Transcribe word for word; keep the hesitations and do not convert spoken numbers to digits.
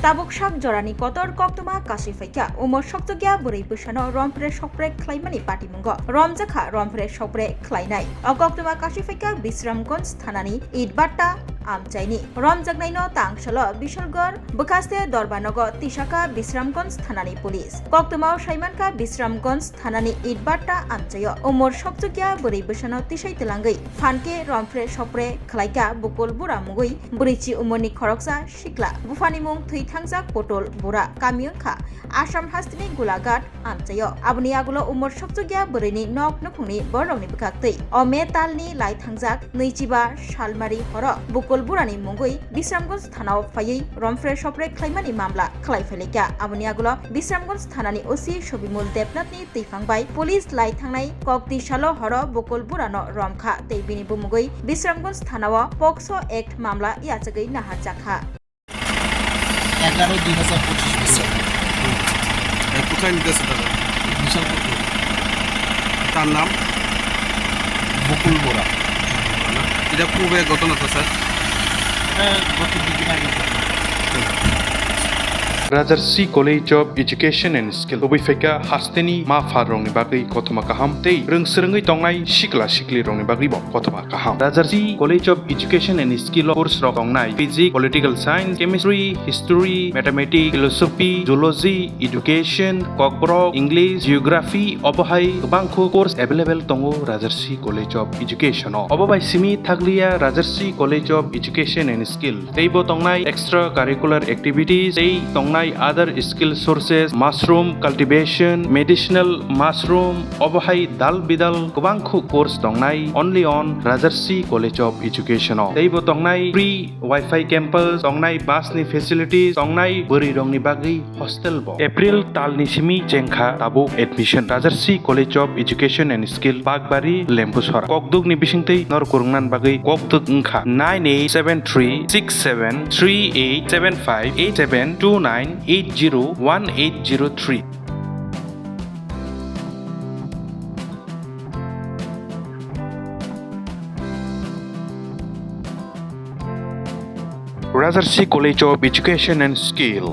Tabuk sak jorani kotor koktwma kasui phaikha, umor sokchukya bwrwi bwsano romphre sokphre khlaimani patimungo romjakha romphre sokphre khlainai. O koktwma kasui phaikha Bisramganj thanani Itbatta amchaini. Romjaknaino tangsalo Bishalgarh bwkhaste Dorbanogo tisakha Bisramganj thanani police. Koktwmao saimankha Bisramganj thanani Itbatta amchaio umor sokchukya bwrwi bwsano tisai twlangwi phankhe romphre sokphre khlaikha bukul bura mungwi bwrwichi umorni khoroksa sikla. Buphani mung thwi thangjak Potul Bura, kami wngkha Assam hasteni Golaghat amchaio. Aboni agulo umor sokchukya bwrwini nok nukhungni bororokni bwkhaktwi o May talni lai thangjak nwichiba salmari horo bukul burani mungwi Bisramganj thanao phaiwi romphre sopre khlaimani mamla khlai phailaikha. Aboni agulo Bisramganj thanani O C Sobimul Debnathni twiphang bai police lai thangnai kokti salo horo bukul burano romkha tei bini bumungwi Bisramganj thanao POCSO Act mamla yachagwi naharjakha. এগারো দুই হাজার পঁচিশ বছর। এ, কোথায় নিতে আসে তারা? বিশালপুর থেকে। তার নাম? বকুল বোরা। এটা খুব এক ঘটনা তো স্যার। এটা গত দুদিন আগে ঘটনা। Rajarsi College of Education and Skill, kubui phaikha hasteni ma pha rokni bagwi kothoma kaham tei rwng swrwngwi tongnai sikla sikli rokni bagwi bo kothoma kaham. Rajarsi College of Education and Skill o course rok tongnai physics, political science, chemistry, history, mathematics, philosophy, zoology, education, kokborok, English, geography, obo hai kwbangkhu course available tongo Rajarsi College of Education o. Obo bai simi thakliya Rajarsi College of Education and Skill. Teibo tongnai extra curricular activities, tei tongnai other skill sources, mushroom cultivation, medicinal mushroom, obo hai dal bidal kwbangkhu course tongnai only on Rajarsi College of Education o. Teibo tongnai free Wi-Fi campus, tongnai bus ni facilities, tongnai bwrwi rokni bagwi hostel bo. April talni simi chengkha tabuk admission. Rajarsi College of Education and Skill, Bakbari, Lembusora. Kokduk ni bisingtwi nor kwrwngnan bagwi kokduk wngkha nine eight seven three six seven three eight seven five eight seven two nine eight zero one eight zero three. Rajarsi College of Education and Skill.